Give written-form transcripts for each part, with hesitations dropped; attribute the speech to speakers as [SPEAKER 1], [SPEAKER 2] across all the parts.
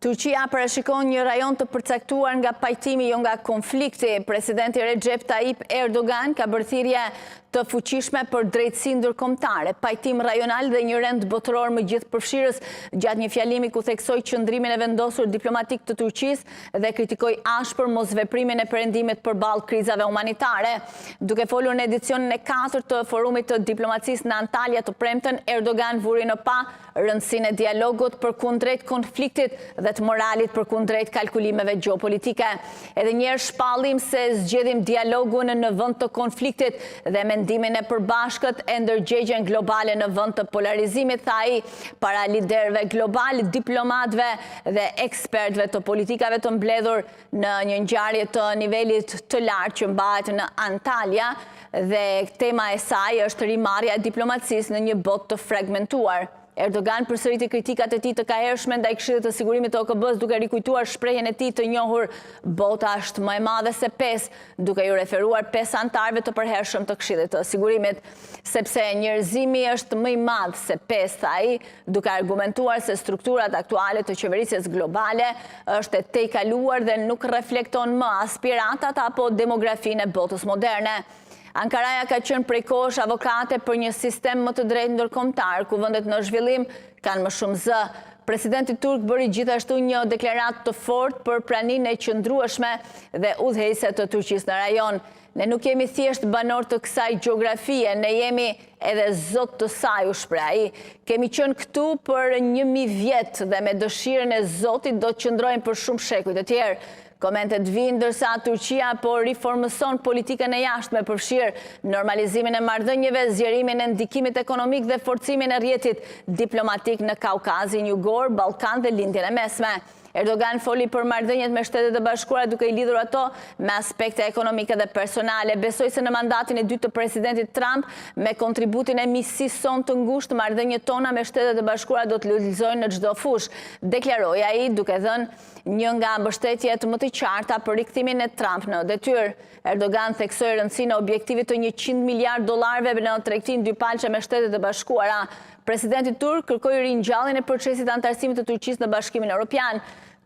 [SPEAKER 1] Turqia parashikon një rajon të përcaktuar nga pajtimi, jo nga konflikti. Presidenti Recep Tayyip Erdogan ka bërë thirrje të fuqishme për drejtësi ndërkombëtare, pajtim rajonal dhe një rend botëror më gjithëpërfshirës gjatë një fjalimi ku theksoi qëndrimin e vendosur diplomatik të Turqisë dhe kritikoi ashpër mosveprimin e Perëndimit përballë krizave humanitare. Duke folur në edicionin e katërt të Forumit të Diplomacisë në Antalya të premten, Erdogan vuri në pah rëndësinë e dialogut përkundrejt konfliktit dhe të moralit përkundrejt kalkulimeve gjeopolitike. Edhe një herë shpallim se zgjedhim dialogun në vend të konfliktit dhe mendimin e përbashkët e ndërgjegjen globale në vend të polarizimit, tha ai para liderëve globalë, diplomatëve dhe ekspertëve të politikave të mbledhur në një ngjarje të nivelit të lartë që mbahet në Antalya dhe tema e saj është rimarrja e diplomacisë në një botë të fragmentuar. Erdogan përsëriti kritikat e tij të kahershme ndaj Këshillit të Sigurimit të OKB-së duke rikujtuar shprehjen e tij të njohur Bota është më e madhe se pesë, duke iu referuar pesë anëtarëve të përhershëm të Këshillit të Sigurimit. Sepse njerëzimi është më i madh se pesë, tha ai, duke argumentuar se strukturat aktuale të qeverisjes globale është e tejkaluar dhe nuk reflekton më aspiratat apo demografinë e botës moderne. Ankaraja ka qenë prej kohësh avokate për një sistem më të drejtë ndërkombëtar, ku vendet në zhvillim kanë më shumë zë. Presidenti turk bëri gjithashtu një deklaratë të fortë për praninë e qëndrueshme dhe udhëheqëse të Turqisë në rajon. Ne nuk jemi thjesht banorë të kësaj gjeografie, ne jemi edhe zot të saj, u shpreh ai. Kemi qenë këtu për 1000 vjet dhe me dëshirën e Zotit do të qëndrojmë për shumë shekuj të tjerë. Komentet vijnë ndërsa Turqia po riformëson politikën e jashtme, përfshirë normalizimin e marrëdhënieve, zgjerimin e ndikimit ekonomik dhe forcimin e rrjetit diplomatik në Kaukazin Jugor, Ballkan dhe Lindjen e Mesme. Erdogan foli për marrëdhëniet me Shtetet e Bashkuara duke i lidhur ato me aspekte ekonomike dhe personale. Besoj se në mandatin e dytë të presidentit Trump, me kontributin e miqësisë sonë të ngushtë, marrëdhëniet tona me Shtetet e Bashkuara do të lulëzojnë në çdo fushë, deklaroi ai, duke dhënë një nga mbështetjet më të qarta për rikthimin e Trump në detyrë. Erdogan theksoi rëndësinë e objektivit të 100 miliard dollarëve në tregtinë dypalëshe me Shtetet e Bashkuara. Presidenti turk kërkoi ringjalljen e procesit të anëtarësimit të Turqisë në Bashkimin Europian.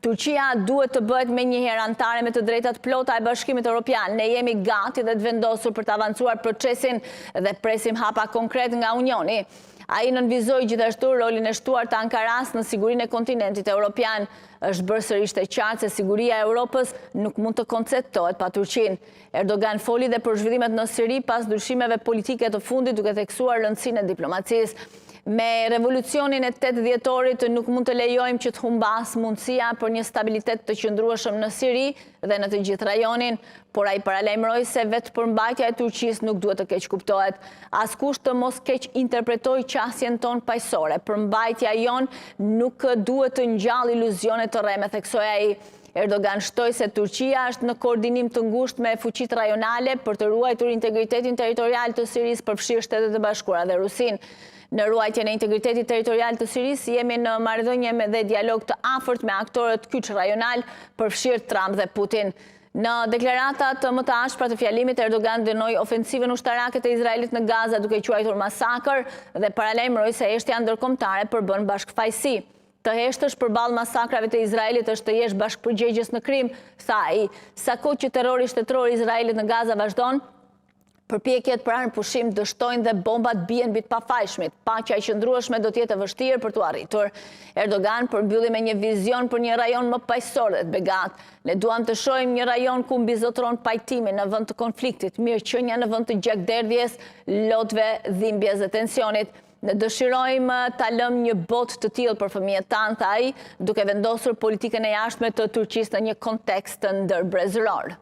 [SPEAKER 1] Turqia duhet të bëhet menjëherë anëtare me të drejta të plota e Bashkimit Europian. Ne jemi gati dhe të vendosur për të avancuar procesin dhe presim hapa konkret nga Unioni. Ai nënvizoi gjithashtu rolin e shtuar të Ankarasë në sigurinë e kontinentit europian. Është bërë sërish e qartë se siguria e Europës nuk mund të konceptohet pa Turqinë. Erdogan foli dhe për zhvillimet në Siri pas ndryshimeve politike të fundit duke theksuar rëndësinë e diplomacisë. Me revolucionin e 8 dhjetorit nuk mund të lejojmë që të humbasë mundësia për një stabilitet të qëndrueshëm në Siri dhe në të gjithë rajonin, por ai paralajmëroi se vetëpërmbajtja e Turqisë nuk duhet të keqkuptohet. Askush të mos keqinterpretojë qasjen tonë paqësore. Përmbajtja jonë nuk duhet të ngjallë iluzione të rreme, theksoi ai. Erdogan shtoi se Turqia është në koordinim të ngushtë me fuqitë rajonale për të ruajtur integritetin territorial të Sirisë, përfshirë Shtetet e Bashkuara dhe Rusinë. Në ruajtjen e integritetit territorial të Sirisë jemi në marrëdhënie me dhe dialog të afërt me aktorët kyç rajonal, përfshirë Trump dhe Putin. Në deklaratat më të ashpra të fjalimit, Erdogan dënoi ofensivën ushtarake të Izraelit në Gaza duke quajtur masakër dhe paralajmëroi se heshtja ndërkombëtare përbën bashkëfajësi. Të heshtësh përballë masakrave të Izraelit është të jesh bashkëpërgjegjës në krim, tha ai. Sa kohë që terrori shtetëror i Izraelit në Gaza vazhdon, përpjekjet për armëpushim dështojnë dhe bombat bien mbi të pafajshmit. Paqja e qëndrueshme do të jetë e vështirë për t'u arritur. Erdogan përmbylli me një vizion për një rajon më paqësor dhe të begatë. Ne duam të shohim një rajon ku mbizotëron pajtimi në vend të konfliktit, mirëqenia në vend të gjakderdhjes, lotëve, dhimbjes dhe tensionit. Ne dëshirojmë ta lëmë një botë të tillë për fëmijët tanë, tha ai, duke vendosur politikën e jashtme të Turqisë në një kontekst ndërbrezëror.